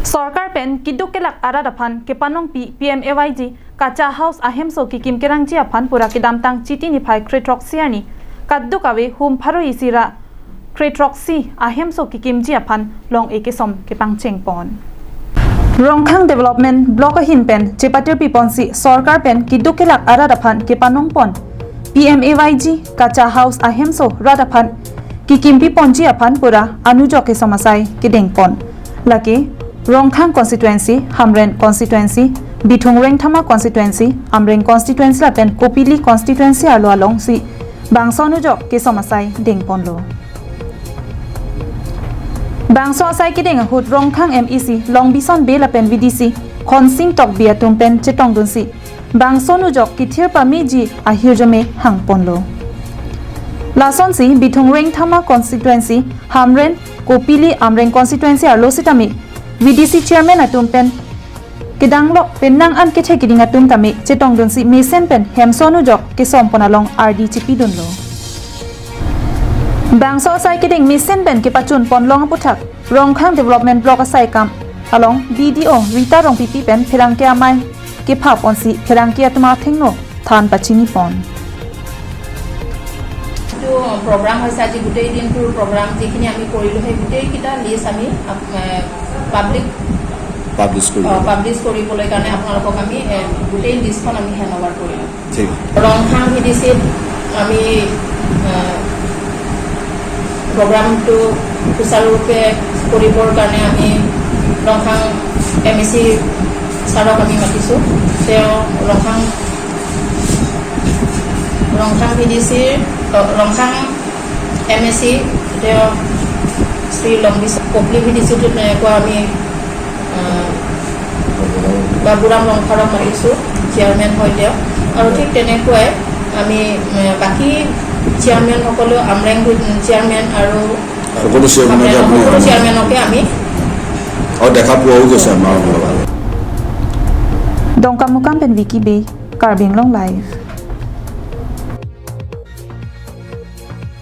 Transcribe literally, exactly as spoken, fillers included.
Sorkar pen keduk kelak arat aphan kepanongpi P M A Y G Kacha House ahemso kekim kerangji aphan pura kedamtang Chiti niphai kre-throksi arni kaduk ave hum pharo isi ra kre-throksi ahemso kekimji aphan long-e kesom kepangcheng pon. Rongkhang Development Block ahin pen chepatirpi ponsi sorkar pen keduk kelak arat aphan kepanong pon P M A Y G Kacha House ahemso rat aphan kekimpi ponji aphan pura anujok kesom asai kedeng pon. Lake Rongkhang constituency, Hamren constituency, Bithung Rengthama constituency, Amreng constituency lapen Kopili constituency arlo alongsi bangso anujok kesom asai deng ponlo. Bangso asai kedeng ahut Rongkhang M A C Longbison Bey lapen V D C Khonsing Tokbi atum pen chetongdunsi bangso anujok kethir pameji ahirjume hang ponlo. Lasonsi Bithung Rengthama constituency, Hamren, Kopili, Amreng constituency arlo sitame V D C chairman atum pen kedanglok penang an kethe keding atum tame chetongdunsi mesen pen hemso anujok kesom pon along ardi chepidunlo. Bangso asai kedeng mesen pen kepachun pon long aputhak Rongkhang Development Block asai kam along B D O Rita Rongpipi pen pherangke amei kepha ponsi pherangke atum athengno than pachini pon. এইটো প্ৰগ্ৰাম হৈছে আজি গোটেই দিনটোৰ প্ৰগ্ৰাম যিখিনি আমি কৰিলোঁ সেই গোটেইকেইটা লিষ্ট আমি পাব্লিক পাব্লিছ কৰিব পাব্লিছ কৰিবলৈ কাৰণে আপোনালোকক আমি এ, গোটেই লিষ্টখন আমি হেণ্ড অভাৰ কৰিলোঁ। ঠিক ৰংখাং ভি ডি চিত আমি এ, প্ৰগ্ৰামটো সুচাৰুৰূপে কৰিবৰ কাৰণে আমি ৰংখাং এম এ চি ছাৰক আমি মাতিছোঁ। তেওঁ ৰংখাং ৰংখাং ভি ডি চিৰ ৰংখাং এম এ চি তেওঁ শ্ৰী লম্বিছ কপলি ভি ডি চিটো তেনেকুৱা আমি আহ, বাবুৰাম ৰংখাৰক মাতিছোঁ, চেয়াৰমেন হয় তেওঁ। আৰু ঠিক তেনেকুৱাই আমি এ, বাকী চেয়াৰমেনসকলেও আমৰেং চেয়াৰমেন আৰু সকলো চেয়াৰমেনকে আপুনি সকলো চেয়াৰমেনকে আমি আৰু দেখা পোৱাও গৈছে আমাৰ লগত। Dongkamukam pen Vicky Bey, Karbi Anglong Live.